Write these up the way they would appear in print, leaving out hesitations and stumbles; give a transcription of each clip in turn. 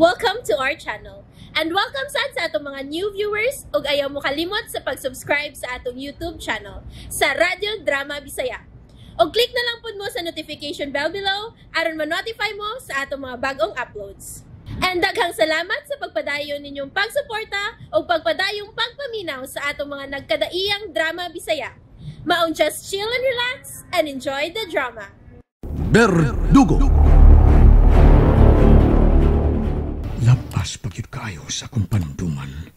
Welcome to our channel. And welcome sad sa atong mga new viewers ug ayaw mo kalimot sa pag-subscribe sa atong YouTube channel sa Radyo Drama Bisaya. Og click na lang pud mo sa notification bell below aron ma-notify mo sa atong mga bagong uploads. And daghang salamat sa pagpadayon ninyong pagsuporta ug pagpadayong pagpaminaw sa atong mga nagkadaiyang drama Bisaya. Maong just chill and relax and enjoy the drama. Berdugo. Labas pagyud kaayo sa akong panumduman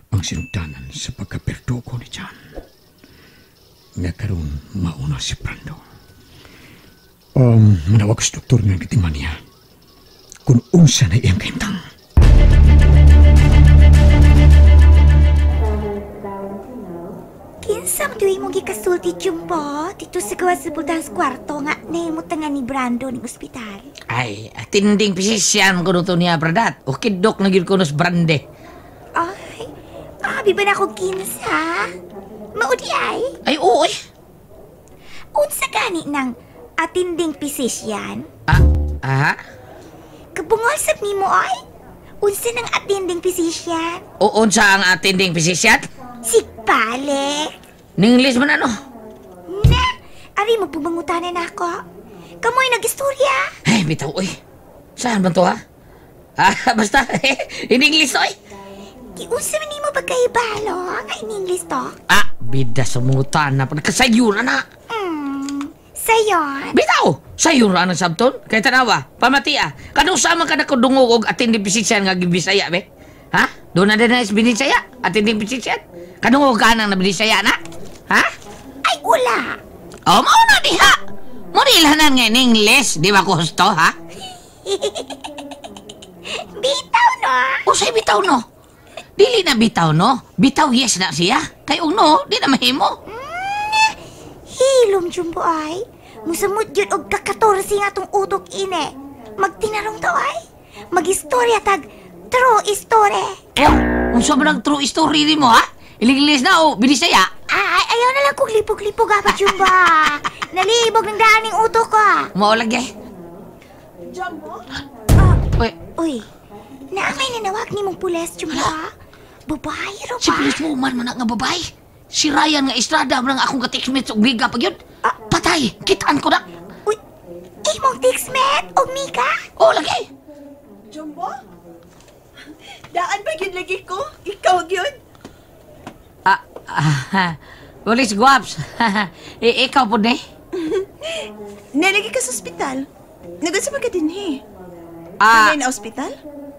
ang sinugdanan sa pagkaperdugo ni Jan. Nga karon mauna si Brando. Manawag sa doktor nga gitiman niya kung unsa na iyang kahimtang. Kinsa man tuwi mong gikasulti, Jumbo? Dito sa gawas sa bultang kwarto nga nahimutangan ni Brando ning ospital. Ay, atinding pisisyan ko to niya, bradat. O kidok na gyud ko nos brande. Ay, abi ba na ako kinsa? Maudi ay? Ay, oo eh. Unsa gani ng atinding pisisyan? Ah, aha? Kabungol sab nimo ay? Unsa ng attending physician? O unsa ang attending physician? Sigpalik. Ninglish man ano? Na, ari mo pumangutanan ako. Kamoy nag-istorya. Ay, bitaw oy. Saan man to ha? Ah, basta in English to oy. Giunsa man nimo pagkahibalo nga in English to? Ah, bida sa mutan na pagkasayo na na. Sayon. Bitaw, sayon ra ang sabton. Kay tanawa, pamatia. Kanusa man ka nakadungog og attending physician nga gibisaya be? Ha? Doon na din na binisaya, attending physician. Kadungog ka nang nabisaya na? Ha? Ay, wala. Oh, mao na diha. Mo ilhanan nga in English, di ba ko husto, ha? Bitaw no. Usay bitaw no. Dili na bitaw no. Bitaw yes na siya. Kay og no, di na mahimo. Hilom Jumbo ay. Musamot yun og ka-14 nga tong utok ine. Magtinarong to ay. Magistorya tag true story. Eh, unsa man ang true story nimo ha? Iliglis na o binisaya? Ay, ayaw na lang kong libog-libog ha, Jumbo. Nalibog ng daaning utok ko. Mao lagi. Jumbo? Uy, Uy, naamay nanawag ni mong pulis, Jumbo ha? Babae ro si ba? police woman man na nga babae. Si Ryan nga Estrada man ang akong ka-textmate og Miga pag yun. Ah. Patay, kitaan ko na. Uy, imong textmate og Mika? Oh, lagi. Jumbo? Daan ba yun lagi ko? Ikaw yun? Police guaps. Ikaw po ni? Nalagi ka sa ospital. Nagunsa ba ka din eh? Ah, na ospital?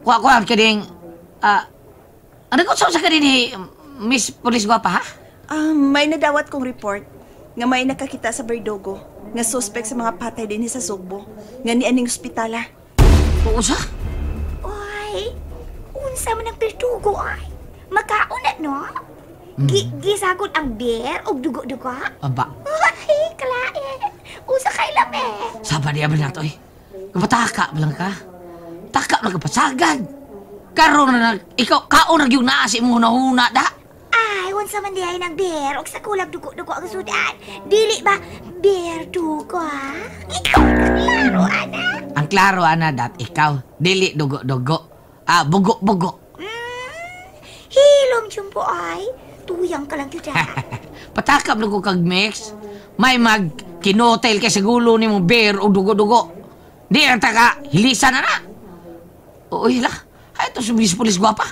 Kuha-kuha ka ding... Ano ko sa ka din eh, Miss Police Guapa, ha? May nadawat kong report nga may nakakita sa Berdugo nga suspect sa mga patay din sa Sugbo nga ni aning ospitala. Oo sa? Uy, unsa man ang Berdugo ay? Makauna, no? Gisagod ang beer og dugo-dugo? Aba. Ay, kalae. Usa kay lame. Saba niya ba nato eh? Kapataka ba lang ka? Taka lang ka pasagad. Karon na ikaw kaon na gyud naa sa imong hunahuna da. Ay, unsa man diay ng beer og sa kulag dugo-dugo ang sudan. Dili ba beer dugo? Ikaw klaro ana. Ang klaro ana dat ikaw dili dugo-dugo. Ah, bugo-bugo. Hilom Jumbo ay. Tuyang ka lang gyud. Patakap lang ko kag mix. May mag kinotel kay sa gulo ni mo beer o dugo-dugo. Di ang taka, hilisan na na. Uy la, ay ito si Miss Police Guapa.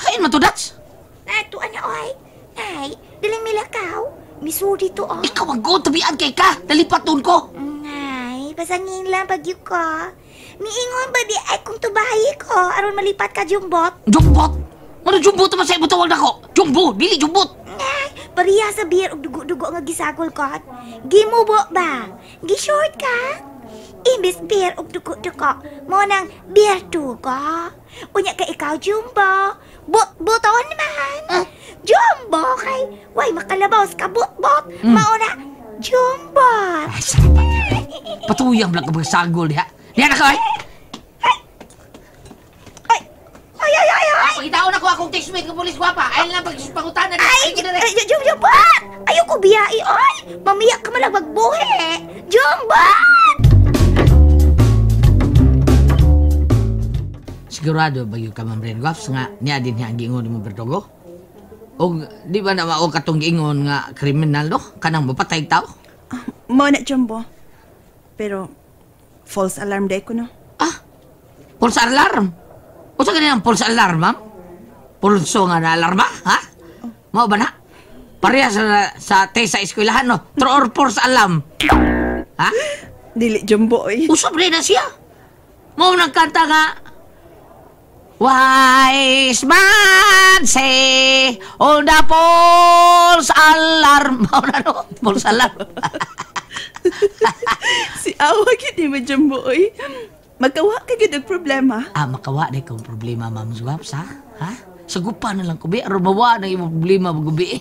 Ay, matudats. Ato ana oy. Ay, daling milakaw. Misuri to oh. Ikaw ang go, tabian kay ka. Dalipat doon ko. Ay, pasangin lang pagyo ko. Miingon ba di ay kung tubahi ko aron malipat ka jumbot? Jumbot? Ano jumbot naman sa imo tawag nako? Jumbo, dili jumbot. Ay, pariya sa beer og dugo-dugo nga gisagol ko. Gimubo ba? Gi-short ka? Imbis beer og dugo-dugo, mo nang beer dugo. Unya ka ikaw, Jumbo. Bot-boton man. Jumbo kay way makalabaw sa kabot-bot. Mao na Jumbo. Ay, sabat. Patuyang lang ka magsagol diha. Diha na ka, ay. Ay, ay, ay, ay, ay. Pagkitaon ako akong textmate ng polis gwapa. Ay lang pagpangutanan. Ay, ay, Jumbot! Ayoko biyai, ay! Mamiyak ka malang magbuhi! Jumbot! Si Sigurado ba yun ka, Ma'am Ren Guaps, nga niya din niya ang giingon ni mo Berdogo? O di ba na mao katong giingon nga kriminal, no? Kanang mapatay tao? Mao na, Jumbo. Pero, false alarm day ko, no? Ah, false alarm? Unsa gani ang false alarm, ma'am? Pulso nga na alarma, ha? Mao ba na? Parehas sa test sa eskwelahan, no? True or false alarm? Ha? Dili, Jumbo, oy. Usap rin na siya. Mao nang kanta nga, wise man say on the false alarm. Mao na, no? False alarm. Si awa gid ni mo, Jumbo, oy. Magkawa ka gid og problema. Ah, makawa na ikaw problema, Ma'am Swaps, ha? Ha? Sagupan na lang ko, bi. Aron mawa na imong problema, magubi.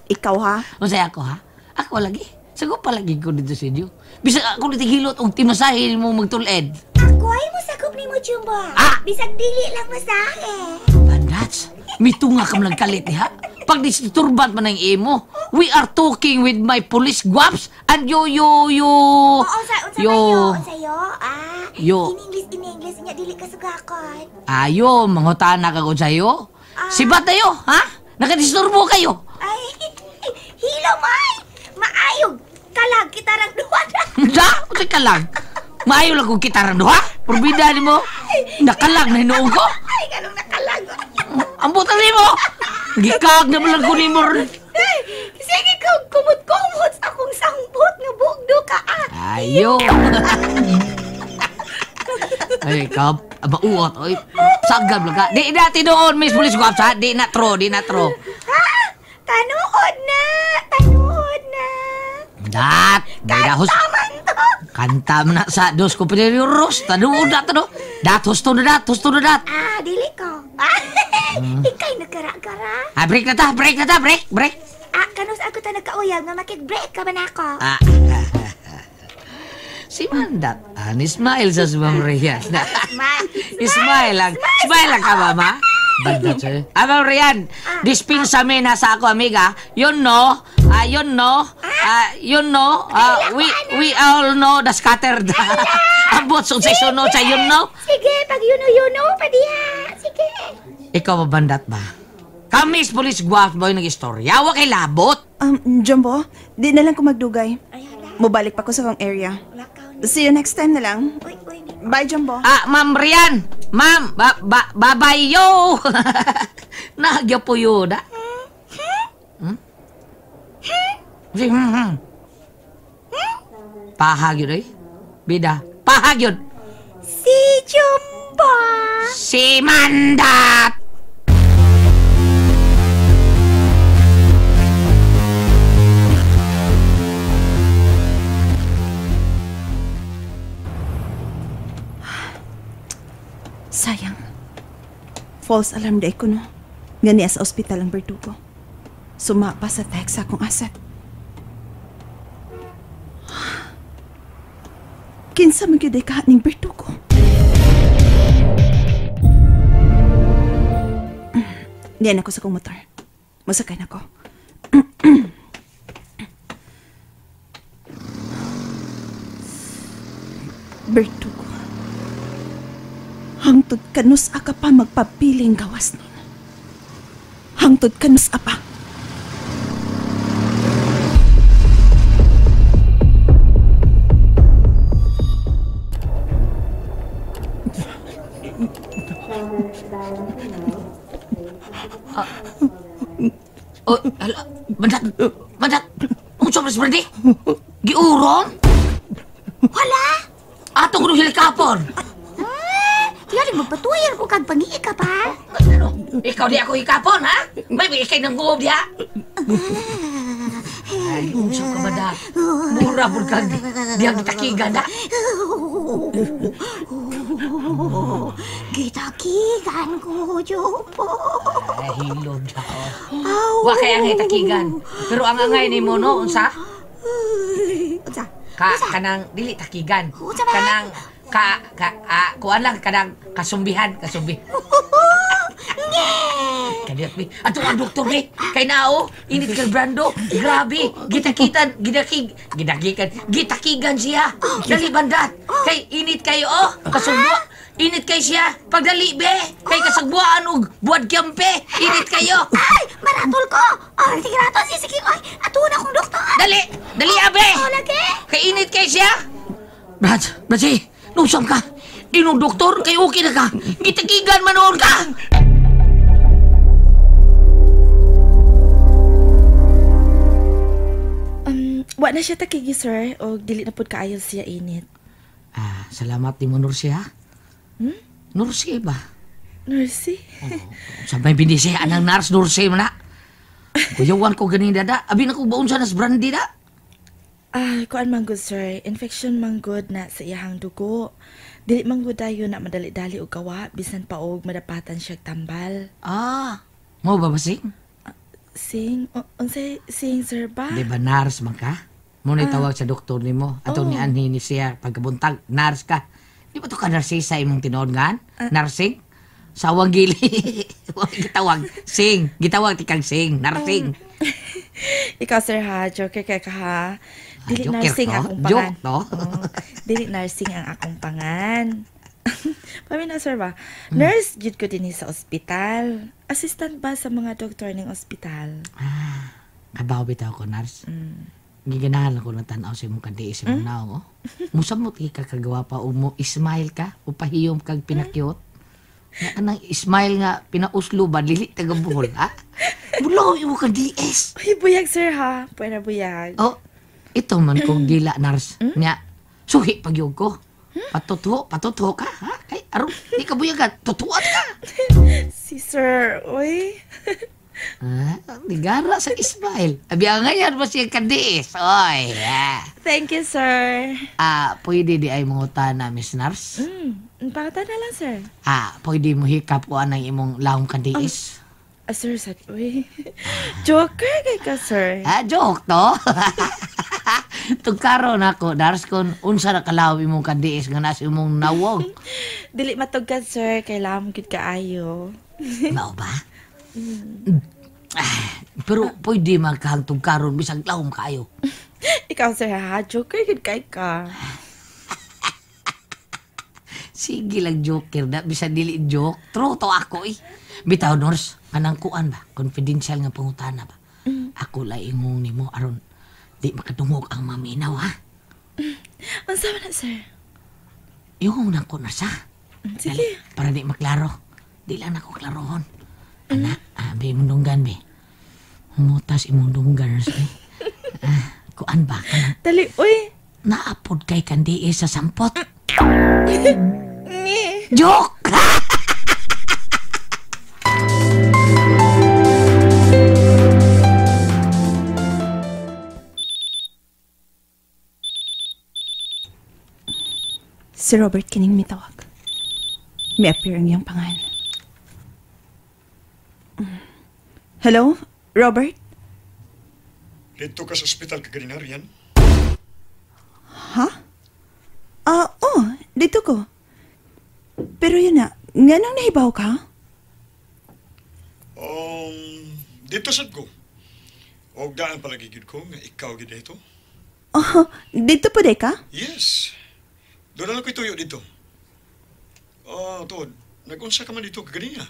Ikaw, ha? Masaya ako, ha? Ako lagi. Sagupan lagi ko dito sa inyo. Bisag ako nitihilot og timasahin mo magtuled. Ako ay mosakop ni mo, Jumbo. Ah! Bisag dili lang masahe. Bandats, mitunga ka man kalit, ha? Pag disturban man ang imo, we are talking with my police guaps and you. Oo, unsa yo. man yo? Unsa yo? Ah, Yo. In English, nya dili ka sugakon. Ayo, mangutana ka kung sa'yo. Sibat tayo, ha? Nakadisturbo kayo. Ay, hilo may! Maayog! Kalag kita rang duha. Da, unsa ka lang? Maayo lang kung kita rang duha. Purbida nimo. Nakalag na hinuon ko. Ay, ganong nakalag. Ambutan nimo. Gikag na lang ko nimo. Ay, sige ko, kumot-kumot sa akong sangbot nga bugdo ka, ah. Ayo. Ay, kap, mauot, oy. Sagab lang ka. Di na tinuon, Miss Police Guaps, ha? Di na true, di na true. Ha? Tanuod na! Tanuod na! Dat, dahos. Taman to! Kanta man na sa dos ko piniriros. Tanuod na, tanu. Dat, husto na dat, husto na dat. Ah, dili ko. Ah, ikay nagkara-gara. Ah, break na ta, break na ta, break, break. Ah, kanus ako ta nagkauyab nga makig-break ka man ako. Ah, si Mandat. Ah, ni smile sa si Ma'am Rian. Smile lang. Smile lang ka, mama. Bandat sa'yo. Ah, Ma'am Rian, dispensa me na sa ako, amiga. Yun no, ah, yun no, ah, yun no, ah, we all know the scattered. Ambot sa unsay sunod sa yun no. Sige, pag yuno-yuno pa diha. Sige. Ikaw ba, Bandat ba? Kami sa Police Guap Boy nag-istorya. Wa kay labot. Jumbo, di na lang ko magdugay. Ay, hala. Mubalik pa ko sa kong area. Lakaw ni. See you next time na lang. Uy, uy, ni. Bye, Jumbo. Ah, Ma'am Rian. Ma'am, bye-bye yo. Nagya po yun, ah. Hmm? Pahag yun, eh. Bida, pahag yun. Si Jumbo. Si Mandat. Sayang. False alarm day ko, no? Nga niya sa ospital ang berdugo. Sumapa sa text akong asset. Kinsa man gyud ay kahat ning berdugo? Niyan ako sa kong motor. Masakay na ko. Berdugo. Hangtod kanus aka pa magpabiling gawas nun. Hangtod kanus apa. Oh, ala, Mandat, Mandat. Unsa man si Brandy? Giuron? Wala. Ato kuno helikopter. Tingali magpatuyan ko kag pangiika pa. Ano? Ikaw di ako hikapon, ha? May ikay nang guob diha. Ay, unsa ka ba da? Mura pud kag dihang gitakigan da. Gitakigan ko, Jumbo. Ay, hilod da. Wa kay ang gitakigan. Pero ang angay nimo no, unsa? Unsa? Ka kanang dili takigan. Unsa man? Kanang kuan lang kanang kasumbihan, kasumbi. Kadiyot mi. Ato ang doktor ni kay nao, init kay Brando. Grabe, gitakitan, gitakigan siya. Dali bandat. Kay init kayo oh, kasumbo. Init kay siya. Pagdali, be. Kay kasagbuan og buwad kyampe. Init kayo. Ay, maratol ko. Oh, sige rato, sige, sige. Ay, ato na akong doktor. Dali! Dali, abe! Oh, lagi. Kay init kay siya. Brad, Brad, nusam ka. Inong doktor, kay okay na ka. Gitakigan man noon ka. Wa na siya takigi, sir. O dili na pud kaayo siya init. Ah, salamat ni mo, Nurse, ha? Hmm? Nurse ba? Nurse? Sa may binisi, anang nurse, nurse man na. Kuyawan ko ganin dada. Abi na ko baon sa nas brandy da. Ah, kuan man gud, sir. Infection man gud na sa iyahang dugo. Dili man gud dayon na madali-dali og gawa bisan pa og madapatan siya tambal. Ah, mo ba basing? Sing, unsay sing, sir ba? Di ba nurse man ka? Mo na tawag sa doktor nimo. Atong ni anhi ni siya pagkabuntag, nurse ka. Di ba to ka nurse sa imong tinuod ngan? Nursing? Sawang gili. Gitawag sing, gitawag tikang sing, nursing. Ikaw, sir, ha, joker kay ka ha. Dili Ah, joker nursing ko? akong pangan. Joke to? Oo, dili nursing ang akong pangan. Pamina, sir ba? Nurse gid ko dinhi sa ospital. Assistant ba sa mga doktor ning ospital? Ah, kabaw bitaw ko nurse. Giganahan ako ng tanaw sa imong kandiis sa imong naong, oh. Musamot ka kagawa pa o mo smile ka o pahiyom kag pinakyot. Nga kanang smile nga pinauslo ba dili taga Bohol, ha? Bulaw imo kandiis. Uy, buyag, sir, ha? Pwede buyag. Oh, ito man kong dila nurse. Nya, suhi pagyog ko. Patutuo, patutuo ka, ha? Kay aron di ka buyagan, tutuan ka. Si sir, uy. Ah, nigara sa smile. Abi ang ngayon mo siya kandiis. Oy, ah. Thank you, sir. Ah, pwede di ay mangutana, Miss Nurse? Pangatan na lang, sir. Ah, pwede mo hikap ko anang imong lahong kandiis? Ah, sir, sad, uy. Joker kay ka, sir. Ah, joke to. Tugkaron ako, Nurse, kung unsa na kalaw imong kandiis nga nasa imong nawong. Dili matugkad, sir. Kailangan gid kaayo. Mao ba? Ah, pero pwede man kang tugkaron bisag lahom kaayo. Ikaw, sir, ha? Joker gid kay ka. Sige lang joker na bisan dili joke. True to ako eh. Bitaw nurse, kanang kuan ba? Confidential nga pangutana ba? Ako la ingong nimo aron di makadungog ang maminaw ha. Unsa man na, sir? Ingong na ko nurse ha. Sige. Dali, para di maklaro. Di lang nako klarohon. Ana, be imong dunggan be. Humutas imong dunggan nurse be. Ah, kuan ba kanang Dali, uy. naapod kay kandi sa sampot. Joke! Si Robert kining mitawag. May appear ang iyang pangan. Hello, Robert? Dito ka sa ospital kaganina, Rian? Ha? Ah, oh, dito ko. Pero yun na, nganong nahibaw ka? Dito sad ko. Og daan palagi gid ko nga ikaw gid dito. Oh, dito po ka? Yes. Doon na lang ko'y tuyo dito. Oh, tuod. Nag-unsa ka man dito kaganina?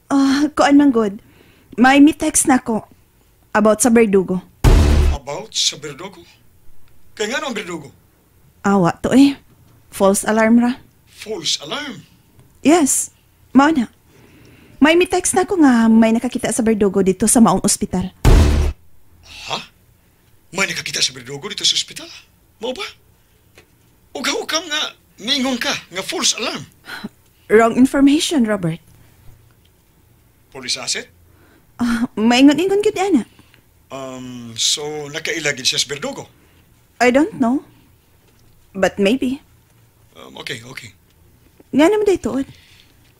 Ah, kuan man good. May mi-text na ko about sa Berdugo. About sa Berdugo? Kaya nga ang Berdugo? Awa to eh. False alarm ra. False alarm? Yes. Mao na. May mi-text na ko nga may nakakita sa Berdugo dito sa maong ospital. Ha? May nakakita sa Berdugo dito sa ospital? Mao ba? Ugaw-ukam nga ningon ka nga false alarm. Wrong information, Robert. Police asset? Ah, maingon-ingon gyud ana. So nakaila gid siya sa Berdugo? I don't know. But maybe. Okay, okay. Nga naman day tuod.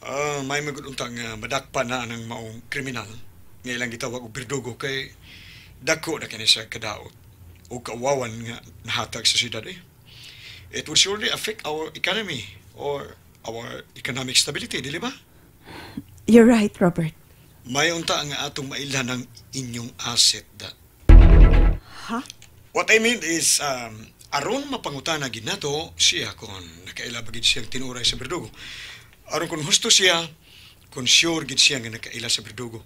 Ah, may magudunta nga madakpa na ang maong kriminal nga ilang gitawag og Berdugo kay dako na kini siya kadaot o kauwawan nga nahatag sa syudad eh. It would surely affect our economy or our economic stability, dili ba? You're right, Robert. May unta nga atong mailhan ang inyong asset da. Ha? What I mean is, Aron mapangutana gid nato siya kung nakaila ba gid siyang tinuray sa berdugo. Aron kung husto siya, kung sure gid siya nga nakaila sa berdugo.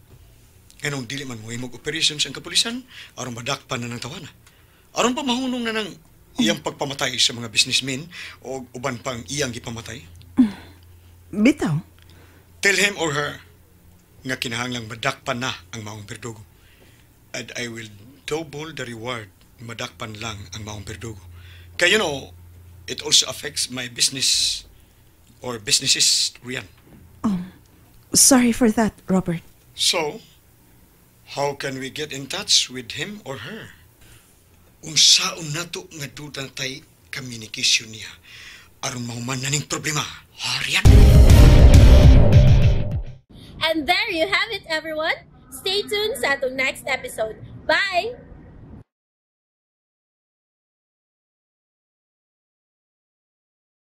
Nganong dili man mohimog operations ang kapulisan, aron madakpan na ng tawana. Aron pa mahunong na ng iyang pagpamatay sa mga businessmen o uban pang iyang gipamatay. Bitaw. Tell him or her nga kinahanglang madakpan na ang maong berdugo. And I will double the reward, madakpan lang ang maong berdugo. Kaya it also affects my business or businesses, Rian. Sorry for that, Robert. So, how can we get in touch with him or her? Unsaon nato nga duna tay communication niya aron mahuman na ning problema. Ha, Rian? And there you have it, everyone. Stay tuned sa atong next episode. Bye!